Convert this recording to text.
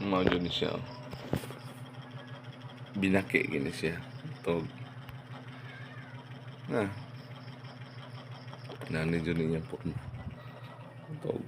Mao jud ni siya, oh. Binaki gini siya. Tog. Na. Nani jud niya po. Tog.